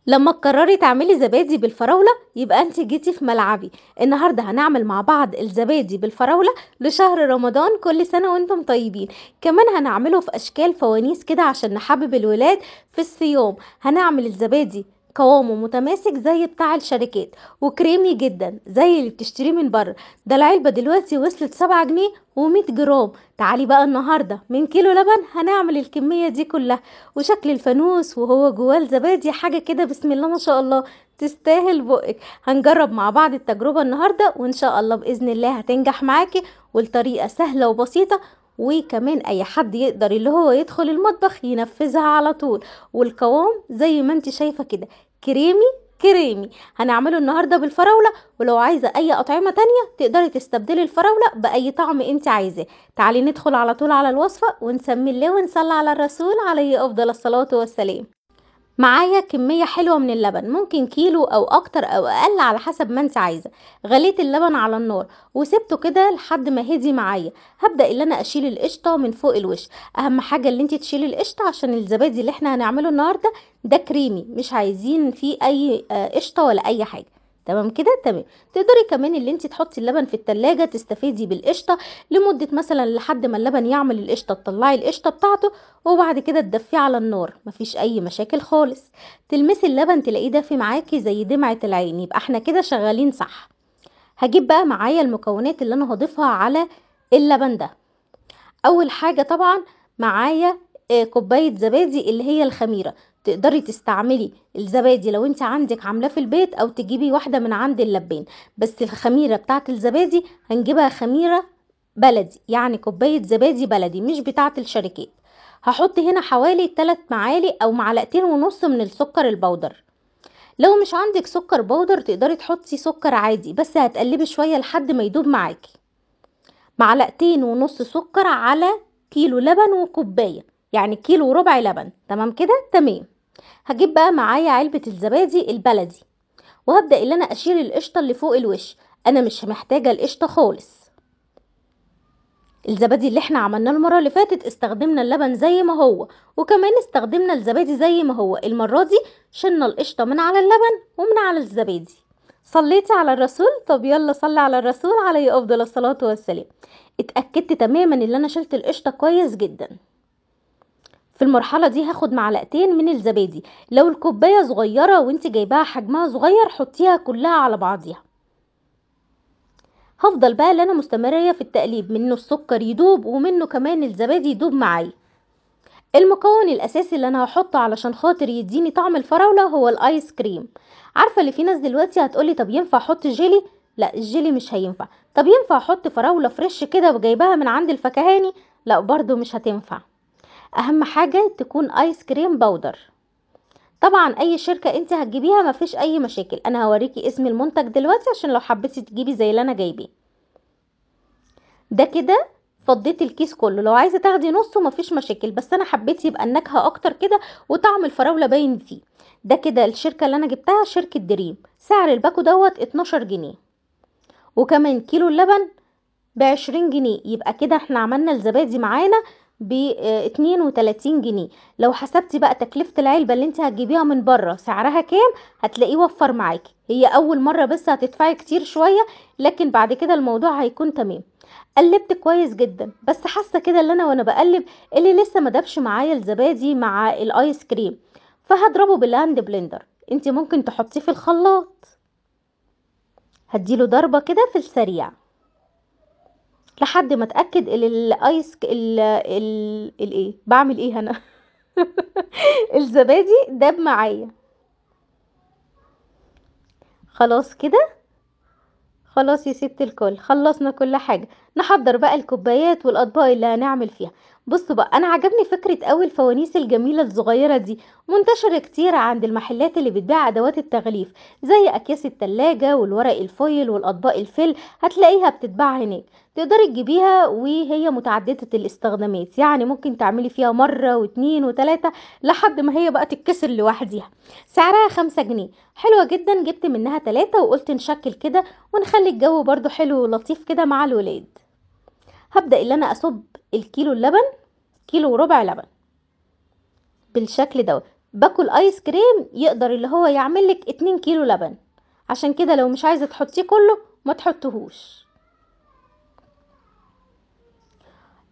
لما تقرري تعملي زبادي بالفراولة يبقى انت جيتي في ملعبي. النهاردة هنعمل مع بعض الزبادي بالفراولة لشهر رمضان، كل سنة وانتم طيبين. كمان هنعمله في اشكال فوانيس كده عشان نحبب الولاد في الصيام. هنعمل الزبادي قوامه متماسك زي بتاع الشركات وكريمي جدا زي اللي بتشتريه من بره. ده العلبة دلوقتي وصلت 7 جنيه و100 جرام. تعالي بقى النهاردة من كيلو لبن هنعمل الكمية دي كلها، وشكل الفانوس وهو جواه الزبادي حاجة كده بسم الله ما شاء الله تستاهل بقك. هنجرب مع بعض التجربة النهاردة وان شاء الله بإذن الله هتنجح معاكي، والطريقة سهلة وبسيطة وكمان اي حد يقدر اللي هو يدخل المطبخ ينفذها على طول. والقوام زي ما انت شايفة كده كريمي كريمي. هنعمله النهاردة بالفراولة، ولو عايزة اي اطعمة تانية تقدري تستبدلي الفراولة باي طعم انت عايزاه. تعالي ندخل على طول على الوصفة ونسمي الله ونصلي على الرسول عليه افضل الصلاة والسلام. معايا كمية حلوة من اللبن، ممكن كيلو او اكتر او اقل على حسب ما انت عايزة. غليت اللبن على النار وسبته كده لحد ما هدي معايا. هبدأ ان انا اشيل القشطة من فوق الوش. اهم حاجة اللي انت تشيلي القشطة عشان الزبادي اللي احنا هنعمله النهاردة ده كريمي، مش عايزين فيه اي قشطة ولا اي حاجة. تمام كده؟ تمام. تقدري كمان اللي انت تحطي اللبن في التلاجة تستفيدي بالقشطة لمدة مثلا لحد ما اللبن يعمل القشطة، تطلعي القشطة بتاعته وبعد كده تدفيه على النار، مفيش اي مشاكل خالص. تلمسي اللبن تلاقيه دافي معاكي زي دمعة العين، يبقى احنا كده شغالين صح. هجيب بقى معايا المكونات اللي انا هضيفها على اللبن ده. اول حاجة طبعا معايا كوباية زبادي اللي هي الخميرة. تقدري تستعملي الزبادي لو انت عندك عاملاه في البيت او تجيبي واحدة من عند اللبان، بس الخميرة بتاعت الزبادي هنجيبها خميرة بلدي، يعني كوباية زبادي بلدي مش بتاعت الشركات. هحط هنا حوالي 3 معالق او معلقتين ونص من السكر البودر. لو مش عندك سكر بودر تقدري تحطي سكر عادي، بس هتقلبي شوية لحد ما يدوب معاكي. معلقتين ونص سكر على كيلو لبن وكوباية، يعني كيلو وربع لبن. تمام كده؟ تمام. هجيب بقى معايا علبة الزبادي البلدي وهبدأ ان انا اشيل القشطة اللي فوق الوش. انا مش محتاجة القشطة خالص. الزبادي اللي احنا عملناه المرة اللي فاتت استخدمنا اللبن زي ما هو، وكمان استخدمنا الزبادي زي ما هو. المرة دي شلنا القشطة من على اللبن ومن على الزبادي. صليتي على الرسول؟ طب يلا صلي على الرسول عليه افضل الصلاة والسلام. اتأكدت تماما ان انا شلت القشطة كويس جدا. في المرحلة دي هاخد معلقتين من الزبادي. لو الكوباية صغيرة وانت جايباها حجمها صغير حطيها كلها على بعضيها. هفضل بقى اللي انا مستمرة في التقليب، منه السكر يدوب ومنه كمان الزبادي يدوب معايا. المكون الاساسي اللي انا هحطه علشان خاطر يديني طعم الفراولة هو الايس كريم. عارفة اللي في ناس دلوقتي هتقولي طب ينفع احط جيلي؟ لا، الجيلي مش هينفع. طب ينفع احط فراولة fresh كده وجايباها من عند الفكهاني؟ لا، برضو مش هتنفع. اهم حاجة تكون ايس كريم powder. طبعا اي شركة انت هتجيبيها مفيش اي مشاكل. انا هوريكي اسم المنتج دلوقتي عشان لو حبيتي تجيبي زي اللي انا جايباه. ده كده فضيت الكيس كله. لو عايزة تاخدي نصه مفيش مشاكل، بس انا حبيت يبقى النكهة اكتر كده وطعم الفراولة باين فيه. ده كده الشركة اللي انا جبتها شركة دريم. سعر الباكو دوت 12 جنيه، وكمان كيلو اللبن ب20 جنيه. يبقى كده احنا عملنا الزبادي معانا ب32 جنيه. لو حسبتي بقى تكلفة العلبة اللي انت هتجيبيها من بره سعرها كام هتلاقيه وفر معاكي. هي اول مرة بس هتدفعي كتير شوية، لكن بعد كده الموضوع هيكون تمام. قلبت كويس جدا، بس حاسة كده اللي انا وانا بقلب اللي لسه ما دابش معايا الزبادي مع الايس كريم، فهضربه بال hand blender. انت ممكن تحطيه في الخلاط. هديله ضربة كده في السريع لحد ما اتاكد ان الايس ال ال الايه بعمل ايه هنا الزبادي داب معايا. خلاص كده، خلاص يا ست الكل، خلصنا كل حاجه. نحضر بقى الكوبايات والاطباق اللي هنعمل فيها. بصوا بقى، انا عجبني فكره قوي الفوانيس الجميله الصغيره دي، منتشره كتير عند المحلات اللي بتبيع ادوات التغليف زي اكياس التلاجة والورق الفويل والاطباق الفل، هتلاقيها بتتباع هناك. تقدري تجيبيها وهي متعدده الاستخدامات، يعني ممكن تعملي فيها مره واتنين وتلاته لحد ما هي بقى تتكسر لوحديها. سعرها 5 جنيه، حلوه جدا. جبت منها 3 وقلت نشكل كده ونخلي الجو برضو حلو ولطيف كده مع الولاد. هبدأ اللي انا اصب الكيلو اللبن، كيلو وربع لبن بالشكل دوت. باكو الايس كريم يقدر اللي هو يعمل لك 2 كيلو لبن، عشان كده لو مش عايزه تحطيه كله ما تحطهوش.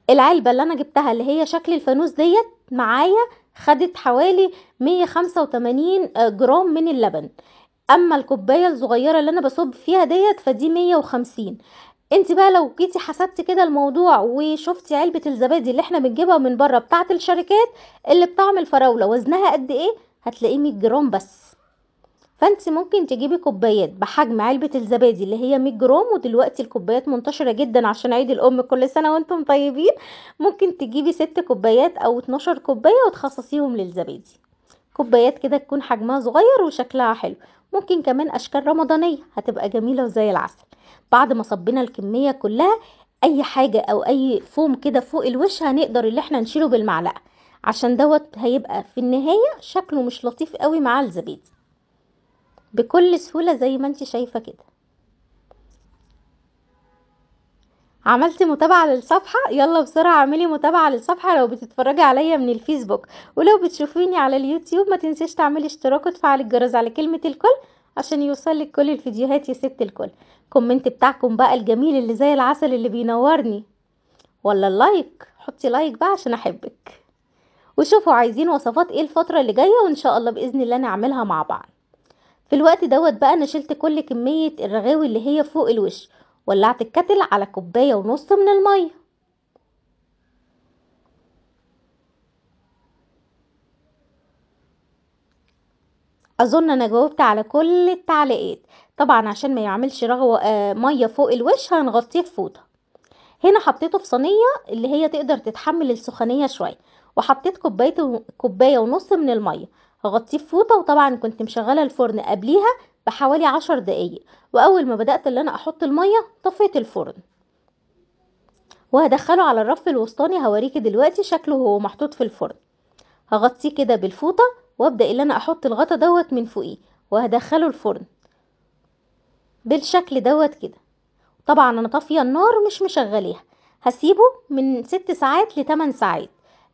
العلبة اللي انا جبتها اللي هي شكل الفانوس ديت معايا خدت حوالي 185 جرام من اللبن. اما الكوباية الصغيرة اللي انا بصب فيها ديت فدي 150. انت بقى لو جيتي حسبتي كده الموضوع وشفتي علبة الزبادي اللي احنا بنجيبها من بره بتاعه الشركات اللي بطعم الفراوله وزنها قد ايه، هتلاقيه 100 جرام بس. فانت ممكن تجيبي كوبايات بحجم علبة الزبادي اللي هي 100 جرام، ودلوقتي الكوبايات منتشرة جدا عشان عيد الام كل سنة وانتم طيبين. ممكن تجيبي 6 كوبايات او 12 كوباية وتخصصيهم للزبادي، كوبايات كده تكون حجمها صغير وشكلها حلو. ممكن كمان اشكال رمضانيه هتبقى جميلة وزي العسل. بعد ما صبينا الكمية كلها، اي حاجة او اي فوم كده فوق الوش هنقدر اللي احنا نشيله بالمعلقه، عشان دوت هيبقى في النهاية شكله مش لطيف قوي مع الزبادي. بكل سهولة زي ما انت شايفه كده. عملتي متابعه للصفحه؟ يلا بسرعة اعملي متابعه للصفحه لو بتتفرجي عليا من الفيسبوك، ولو بتشوفيني على اليوتيوب ما تنسيش تعملي اشتراك وتفعلي الجرس على كلمة الكل عشان يوصلك كل الفيديوهات يا ست الكل. comment بتاعكم بقى الجميل اللي زي العسل اللي بينورني، ولا ال like، حطي like بقى عشان احبك. وشوفوا عايزين وصفات ايه الفترة اللي جاية وان شاء الله باذن الله نعملها مع بعض. في الوقت دوت بقى انا شلت كل كمية الرغاوي اللي هي فوق الوش، ولعت ال kettle على 1.5 كوباية من المية. اظن انا جاوبت على كل التعليقات. طبعا عشان ما يعملش رغوه مية فوق الوش هنغطيه بفوطه. هنا حطيته في صينية اللي هي تقدر تتحمل السخونيه شوية، وحطيت 1.5 كوباية من المية، هغطيه بفوطه. وطبعا كنت مشغله الفرن قبليها بحوالي 10 دقايق، واول ما بدات اللي انا احط المية طفيت الفرن. وهدخله على الرف الوسطاني، هوريكي دلوقتي شكله وهو محطوط في الفرن. هغطيه كده بالفوطه وابدا اللي انا احط الغطا دوت من فوقيه، وهدخله الفرن بالشكل دوت كده. طبعا انا طافية النار مش مشغليها، هسيبه من 6 ساعات ل 8 ساعات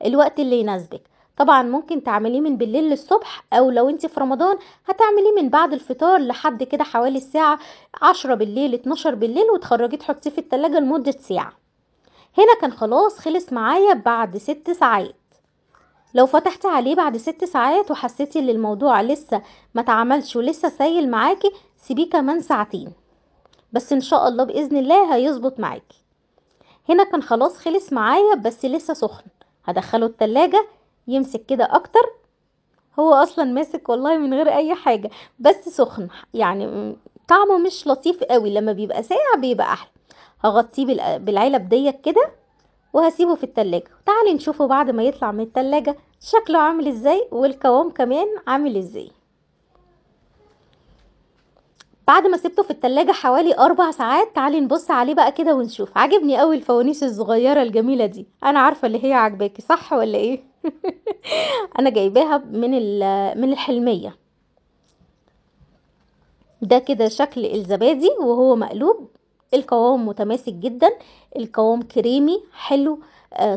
الوقت اللي يناسبك. طبعا ممكن تعمليه من بالليل للصبح، او لو انت في رمضان هتعمليه من بعد الفطار لحد كده حوالي الساعة 10 بالليل 12 بالليل، وتخرجيه تحطيه في التلاجة لمدة ساعة. هنا كان خلاص خلص معايا بعد 6 ساعات. لو فتحتي عليه بعد 6 ساعات وحسيتي ان الموضوع لسه ما تعملش ولسه سايل معاكي، سيبيه كمان ساعتين بس، ان شاء الله باذن الله هيظبط معاكي. هنا كان خلاص خلص معايا بس لسه سخن، هدخله التلاجة يمسك كده اكتر. هو اصلا ماسك والله من غير اي حاجة، بس سخن يعني طعمه مش لطيف قوي، لما بيبقى ساقع بيبقى احلى. هغطيه بالعلب ديت كده وهسيبه في التلاجة. تعالي نشوفه بعد ما يطلع من التلاجة شكله عامل ازاي والقوام كمان عامل ازاي. بعد ما سبته في التلاجة حوالي 4 ساعات، تعالي نبص عليه بقى كده ونشوف. عاجبني قوي الفوانيس الصغيرة الجميلة دي، انا عارفة اللي هي عاجباكي صح ولا ايه؟ انا جايباها من الحلمية. ده كده شكل الزبادي وهو مقلوب، القوام متماسك جدا، القوام كريمي حلو،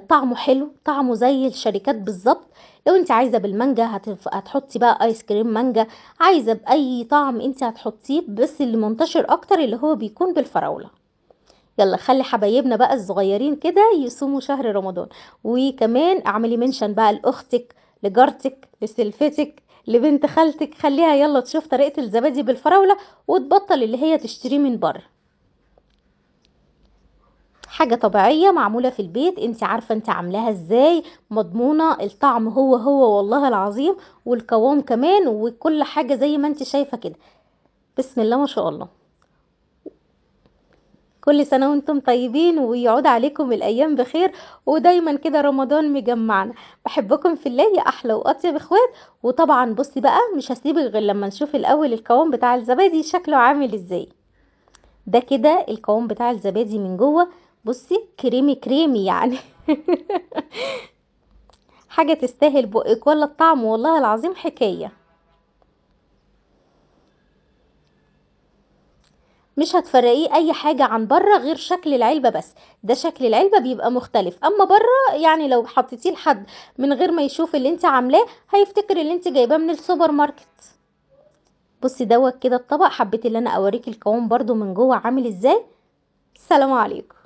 طعمه حلو، طعمه زي الشركات بالظبط. لو انت عايزه بالمانجا هتحطي بقى ايس كريم مانجا، عايزه باي طعم انت هتحطيه، بس اللي منتشر اكتر اللي هو بيكون بالفراوله. يلا خلي حبايبنا بقى الصغيرين كده يصوموا شهر رمضان. وكمان اعملي mention بقى لاختك، لجارتك، لسلفتك، لبنت خالتك، خليها يلا تشوف طريقه الزبادي بالفراوله وتبطل اللي هي تشتريه من بره. حاجة طبيعية معمولة في البيت، انت عارفة انت عاملاها ازاي، مضمونة، الطعم هو هو والله العظيم، والقوام كمان، وكل حاجة زي ما انت شايفة كده. بسم الله ما شاء الله. كل سنة وانتم طيبين، ويعود عليكم الايام بخير، ودايما كده رمضان مجمعنا. بحبكم في الله يا احلى واطيب اخوات. وطبعا بصي بقى مش هسيبك غير لما نشوف الاول القوام بتاع الزبادي شكله عامل ازاي. ده كده القوام بتاع الزبادي من جوه، بصي كريمي كريمي يعني. حاجة تستاهل بقك ولا الطعم والله العظيم حكاية. مش هتفرقيه اي حاجة عن بره غير شكل العلبة بس، ده شكل العلبة بيبقى مختلف، اما بره يعني لو حطيتيه لحد من غير ما يشوف اللي انت عاملاه هيفتكر اللي انت جايباه من السوبر ماركت. بصي دوت كده الطبق، حبيت ان انا اوريك القوام برده من جوه عامل ازاي. السلام عليكم.